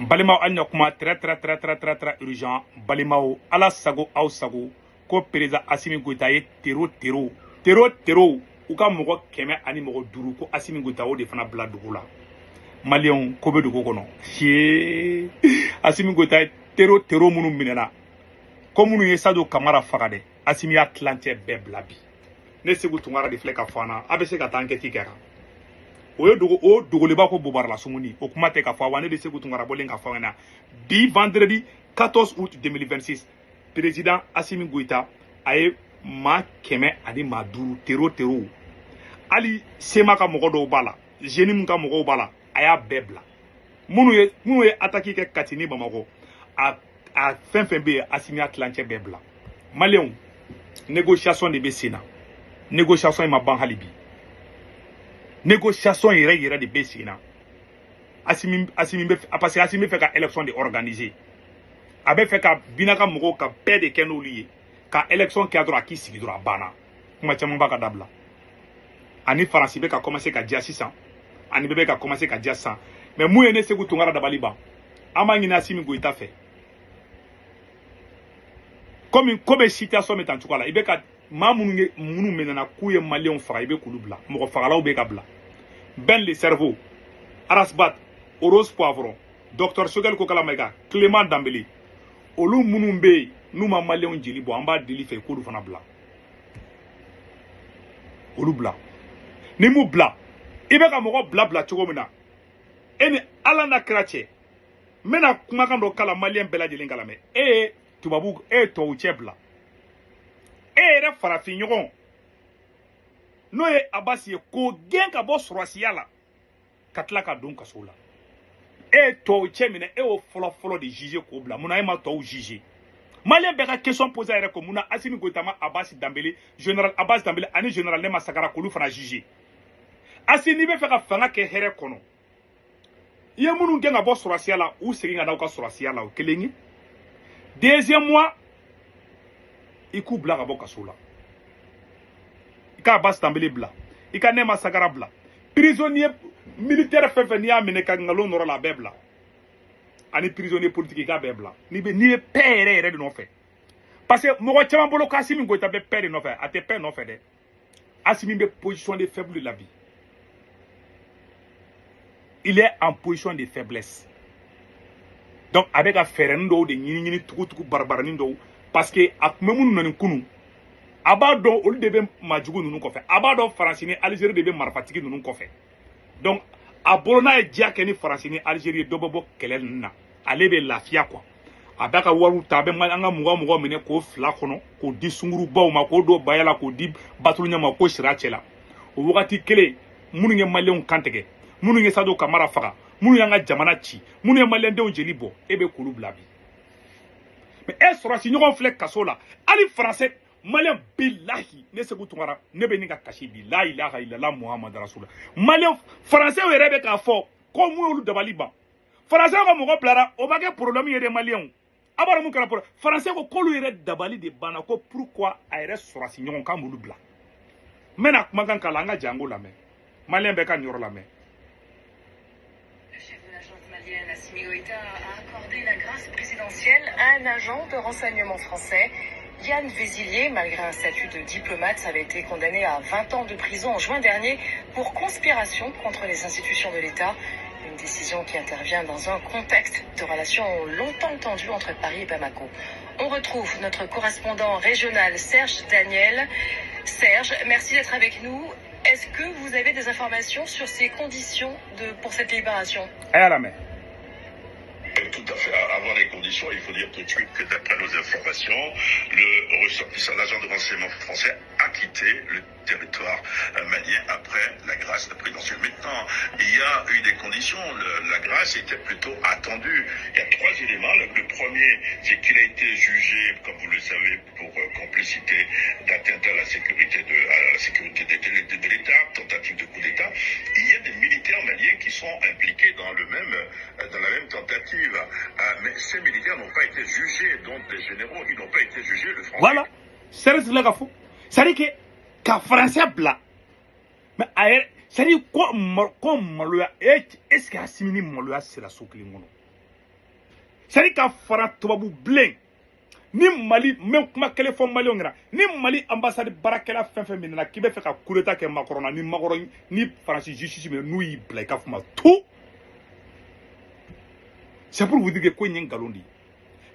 N balimaw, hali na kuma très très très très très très urgent. Balimaw, Ala sago aw sago, ko président Assimi Goïta ye terro terro terro terro u ka mɔgɔ 105, ko Assimi Goïta o de fana bila dugu la. Maliyɛnw, ko bɛ dugu kɔnɔ. Yee, Assimi Goïta ye terro terro minnu minɛna, ko minnu ye Sadio Kamara faga dɛ, Assimi y'a tilancɛ bɛɛ bila bi. Ne Segu Tunkara de filɛ ka fɔ an na, a bɛ se ka taa enquête kɛ kan. O ye dogo, o dogoleba ko bobarala sumuni, o kuma tɛ ka fɔ. Wa ne de Segu Tunkara bɔlen ka fɔ an ɲɛna bi, vendredi 14 août 2026, président Assimi Goïta a ye maa 105 terro terro, hali sema ka mɔgɔ dɔw b'a la, JNIM ka mɔgɔw b'a la, a y'a bɛɛ bila. Minnu ye attaque kɛ Kati ni Bamakɔ, a fɛn fɛn bɛ yen, Assimi y'a tilancɛ bɛɛ bila. Maliyɛnw, négociation de bɛ sen na, négociation in ma ban hali bi, négociation yɛrɛ yɛrɛ de bɛ sen na. Assimi bɛ, parce que Assimi bɛ fɛ ka élection de organiser, a bɛ fɛ ka bina ka mɔgɔw ka bɛɛ de kɛ n'olu ye ka élection kɛ dɔrɔn, a k'i sigi dɔrɔn, a banna. Kuma caman b'a ka dabila. Ani Faransi bɛ ka commencer ka diya sisan, ani bɛɛ bɛ ka commencer ka diya sisan. Mais mun ye ne Segu Tunkara dabali ban? An b'a ɲini Assimi Goïta fɛ, komi ko bɛ situation bɛ tan cogoya la, i bɛ ka maa minnu ye, minnu minɛna k'u ye maliyɛnw faga, i bɛ k'olu bila. Mɔgɔ fagalaw bɛ ka bila: Ben le Cerveau, Ras Bath, Rose Poivron, docteur Choguel Kokalla Maïga, Clément Dembélé, olu minnu bɛ yen n'u ma maliyɛnw jeli bɔ, an b'a deli fɛ k'olu fana bila, olu bila. Ni m'u bila, i bɛ ka mɔgɔ bila bila cogo min na, e ni Ala n'a kira cɛ, n bɛna kumakan dɔ kala maliyɛn bɛɛ lajɛlen kala mɛ. E ye tubabu, e ye tubabu cɛ bila, e yɛrɛ farafin ɲɔgɔn n'o ye Abasi ye, k'o gɛn ka bɔ sɔrɔsiya la, ka tila ka don kaso la. E ye tubabu cɛ minɛ, e y'o fɔlɔ fɔlɔ de juger k'o bila. Munna e ma tɔw juger? Maliyɛn bɛɛ ka question posé a yɛrɛ ko: munna Assimi Goïta ma Abasi Dembélé, général Abbas Dembélé ani général Nema Sagara, k'olu fana juger? Asi, n'i bɛ fɛ ka fanga kɛ hɛrɛ kɔnɔ, i ye minnu gɛn ka bɔ sɔrɔsiya la, u segin ka na u ka sɔrɔsiya la, o kelen ye. Deuxième mois, i k'u bila ka bɔ kaso la. I ka Abbas Dembélé bila, i ka Nema Sagara bila. Prisonnier militaire fɛn fɛn n'i y'a minɛ ka nkalon nɔrɔ la, a bɛɛ bila. Ani prisonnier politique, i k'a bɛɛ bila. N'i bɛ, n'i ye paix yɛrɛ yɛrɛ de nɔfɛ, parce que mɔgɔ caman bolo k'Assimi Goïta bɛ paix de nɔfɛ, a tɛ paix nɔfɛ dɛ. Assimi bɛ position de faible la bi, il est en position de faiblesse. Donc a bɛ ka fɛɛrɛnin dɔw de ɲini ɲini, tugu tugu barabaranin dɔw, parce que a tun bɛ minnu nɔ ni kunun, a b'a dɔn olu de bɛ maajugu ninnu kɔfɛ, a b'a dɔn Faransi ni Alizeri de bɛ marifatigi ninnu kɔfɛ. Donc a bolo, n'a ye diya kɛ ni Faransi ni Alizeri ye, dɔ bɛ bɔ kɛlɛ ninnu na, ale bɛ lafiya quoi. A b'a ka wariw ta, a bɛ an ka mɔgɔ mɔgɔ minɛ k'o fila kɔnɔ, k'o di sungurubaw ma, k'o don baya la, k'o di batulu ɲɛ ma, k'o sira cɛ la. O wagati kelen, minnu ye maliyɛnw kantigɛ, minnu ye Sadio Kamara faga, minnu y'an ka jamana ci, minnu ye maliyɛndenw jeli bɔ, e bɛ k'olu bila bi. Mais e sɔrɔsi ɲɔgɔn filɛ kaso la, hali faransɛ maliyɛn. Bilahi, ne Segu Tunkara, ne bɛ nin ka kasi bi. La ilaha illallah Muhammad rasulullah. Maliyɛn, faransɛw yɛrɛ bɛ k'a fɔ ko mun y'olu dabali ban? Faransɛw ka mɔgɔ bilara, o ma kɛ problème ye dɛ. Maliyɛnw, a b'a dɔn mun kɛra problème? Faransɛ ko k'olu yɛrɛ dabali de banna, ko pourquoi a yɛrɛ sɔrɔsi ɲɔgɔn kan b'olu bila. N bɛna kumakan k'a la, an ka jango lamɛn. Maliyɛn bɛɛ ka nin yɔrɔ lamɛn. Le chef de la junte malienne, Assimi Goïta, a accordé la grâce présidentielle à un agent de renseignement français. Yann Vézilier, malgré un statut de diplomate, avait été condamné à 20 ans de prison en juin dernier pour conspiration contre les institutions de l'État. Une décision qui intervient dans un contexte de relations longtemps tendues entre Paris et Bamako. On retrouve notre correspondant régional Serge Daniel. Serge, merci d'être avec nous. Est-ce que vous avez des informations sur ces conditions pour cette libération? A y'a lamɛn. Tout à fait. Avant les conditions, il faut dire tout de suite que d'après nos informations, le ressortissant, l'agent de renseignement français a quitté le territoire malien après la grâce présidentielle. Maintenant, il y a eu des conditions. La grâce était plutôt attendue. Il y a trois éléments. Le premier, c'est qu'il a été jugé, comme vous le savez, pour complicité d'atteinte à la sécurité de l'État, tentative de coup d'État. Il y a des militaires maliens qui sont impliqués dans la même tentative. Mais ces militaires n'ont pas été jugés, donc des généraux, ils n'ont pas été jugés. Le français. Voilà, Serge filɛ ka fɔ, c'est à dire que ka faransɛ bila, mais a yɛrɛ, c'est à dire ko maloya, est ce que Assimi ni maloya sera so kelen kɔnɔ? C'est à dire ka fara tubabu bilen ni Mali n bɛ kuma kelen fɔ maliyɛnw ɲɛna, ni Mali ambassade baarakɛla fɛn fɛn minɛna k'i bɛ fɛ ka coup d'état kɛ Macron na, ni Macron ni Faransi justice minɛ, n'u y'i bila i ka kuma tout. C'est pour vous dire que ko in ye nkalon de ye.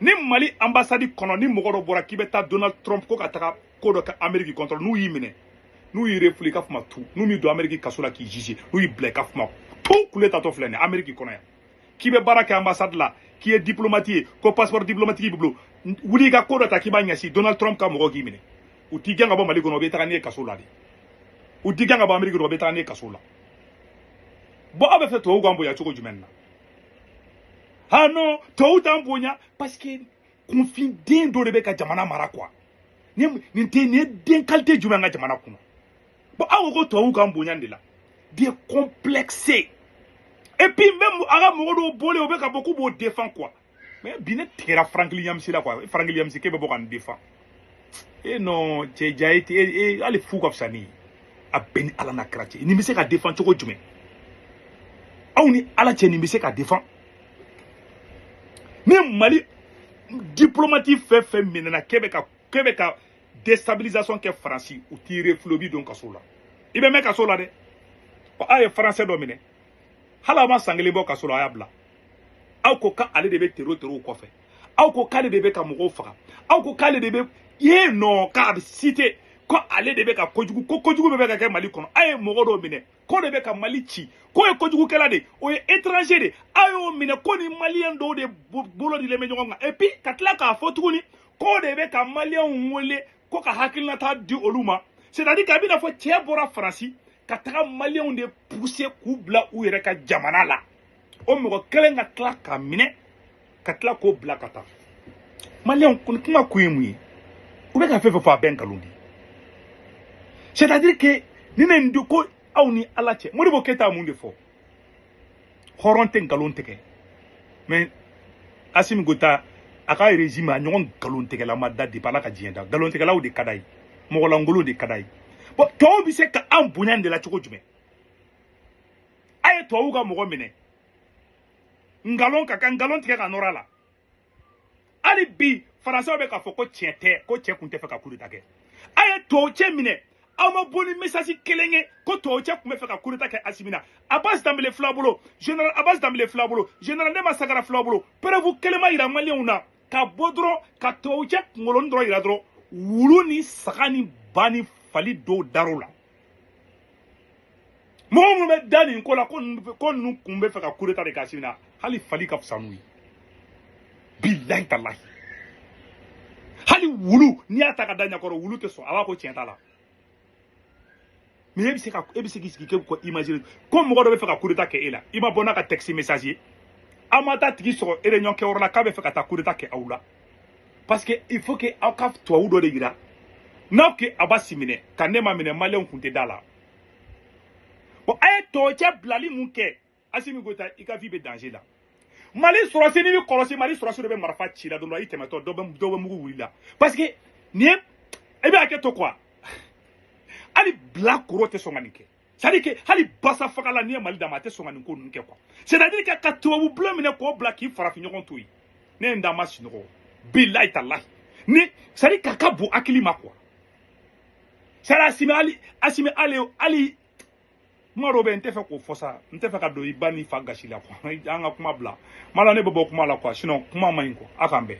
Ni Mali ambassade kɔnɔ, ni mɔgɔ dɔ bɔra k'i bɛ taa Donald Trump ko ka taga ko dɔ kɛ Amérique contre, n'u y'i minɛ, n'u y'i refoulé, i ka kuma tout. N'u m'i don Amérique kaso la k'i juger, n'u y'i bila i ka kuma tout. Kule tatɔ filɛ nin ye Amérique kɔnɔ yan, k'i bɛ baara kɛ ambassade la, k'i ye diplomate ye, ko passeport diplomatique b'i bolo, wuli i ka ko dɔ ta k'i b'a ɲɛsin Donald Trump ka mɔgɔ k'i minɛ, u t'i gɛn ka bɔ Mali kɔnɔ, u bɛ taga n'i ye kaso la de. U t'i gɛn ka bɔ Amérique kɔnɔ, u bɛ taga n'i ye kaso la. Bon, aw bɛ fɛ tubabuw k'an bonya cogo jumɛn na? Ah non, tubabuw t'an bonya parce que kunfinden dɔ de bɛ ka jamana mara quoi. Nin nin tɛ nin ye den qualité jumɛn an ka jamana kɔnɔ? Bon, aw ko ko tubabuw k'an bonya de la, des complexés. Et puis même a ka mɔgɔ dɔw bɔlen, u bɛ ka bɔ k'u b'o défend quoi. Mais bi ne tigɛra Franklin Nyamsi la quoi. Franklin Nyamsi k'e bɛ bɔ ka nin défend? E non, cɛ ja, e tɛ e hali fu ka fisa ne ye. A bɛɛ ni Ala n'a kira cɛ, nin bɛ se ka défend cogo jumɛn? Aw ni Ala cɛ, nin bɛ se ka défend? Ni Mali diplomate fɛn fɛn minɛna k'e bɛ ka déstabilisation kɛ Faransi, u t'i refoulé, u b'i don kaso la, i bɛ mɛn kaso la dɛ. A ye Faransɛ dɔ minɛ, hali a ma san kelen bɔ kaso la, a y'a bila. Aw ko k'ale de bɛ terro terro kɔfɛ, aw ko k'ale de bɛ ka mɔgɔw faga, aw ko k'ale de bɛ ye nɔ k'a bɛ cité ko ale de bɛ ka kojugu, ko kojugu bɛ ka kɛ Mali kɔnɔ. A ye mɔgɔ dɔw minɛ ko de bɛ ka Mali ci, k'o ye kojugukɛla de, o ye étranger de. A y'o minɛ ko ni maliyɛn dɔw de bolo dilen bɛ ɲɔgɔn kan. Et puis ka tila k'a fɔ tuguni k'o de bɛ ka maliyɛnw wele ko ka hakilinata di olu ma. C'est à dire k'a bɛna fɔ cɛ bɔra Faransi ka taga maliyɛnw de pousser k'u bila u yɛrɛ ka jamana la. O mɔgɔ kelen ka tila ka minɛ, ka tila k'o bila ka taa. Maliyɛnw, kuma kun ye mun ye? U bɛ ka fɛn fɛn fɔ, a bɛɛ nkalon de ye. C'est à dire que ni ne nin ko, aw ni Ala cɛ, Modibo Keyita mun de fɔ? Hɔrɔn tɛ nkalon tigɛ. Mais Assimi Goïta a ka régime, a ɲɔgɔn nkalon tigɛla ma da depuis Ala ka diɲɛ da. Nkalon tigɛlaw de ka d'a ye, mɔgɔlankolon de ka d'a ye. Bon, tɔw bɛ se ka an bonya nin de la cogo jumɛn? A ye tubabuw ka mɔgɔ minɛ nkalon ka nkalon tigɛ ka nɔrɔ a la. Hali bi Faransɛw bɛ k'a fɔ ko tiɲɛ tɛ, ko cɛ kun tɛ fɛ ka coup d'état kɛ. A ye tubabu cɛ minɛ, aw ma bɔ ni message kelen ye ko tubabu cɛ tun bɛ fɛ ka coup d'état kɛ Assimi na. Abbas Danbele fila bolo, général Abbas Danbele fila bolo, général Nema Sagara fila bolo, preuve kelen ma yira maliyɛnw na ka bɔ dɔrɔn ka tubabu cɛ kunkoloni dɔrɔn yira dɔrɔn. Wulu ni saga ni ba ni fali dɔw dar'o la. Mɔgɔ minnu bɛ da nin ko la ko ninnu kun bɛ fɛ ka coup d'état de kɛ Assimi na, hali fali ka fisa n'u ye. Bilahi talahi, hali wulu, n'i y'a ta ka da ɲɛkɔrɔ, wulu tɛ sɔn, a b'a ko tiɲɛ t'a la. Mais e bɛ se k'i sigi k'e ko imaginer ko mɔgɔ dɔ bɛ fɛ ka coup d'état kɛ e la, i ma bɔ n'a ka texte message ye, aw ma taa tigi sɔrɔ réunion kɛyɔrɔ la k'a bɛ fɛ ka taa coup d'état kɛ aw la, parce que il faut que aw ka tubabu dɔ de yira n'aw ke a ba si minɛ ka ne ma minɛ, maliyɛnw kun tɛ da la. Bon, a ye tɔcɛ bilali mun kɛ? Assimi Goïta, i ka vie bɛ danger la. Mali sɔrɔsi, n'i bɛ kɔlɔsi, Mali sɔrɔsi dɔ bɛ marifa ci la don dɔ, i tɛmɛtɔ, dɔ bɛ mugu wuli la, parce que nin ye i bɛ hakɛ to quoi. Hali bilakoro tɛ sɔn ka nin kɛ. C'est à dire que hali basa fagala, n'i ye Mali d'a ma, a tɛ sɔn ka nin ko ninnu kɛ quoi. C'est à dire que ka tubabu bulon minɛ k'o bila k'i farafin ɲɔgɔn to yen, ne ye n da ma sunɔgɔ, bilahi talahi. Ni c'est à dire k'a ka bon hakili ma quoi. C'est à dire Assimi, hali Assimi, hali kuma dɔw bɛ yen, n tɛ fɛ k'o fɔ sa, n tɛ fɛ ka don i ba ni fa gasi la quoi. An ka kuma bila ma la, ne bɛ bɔ kuma la quoi, sinon kuma man ɲi quoi. A k'an bɛn.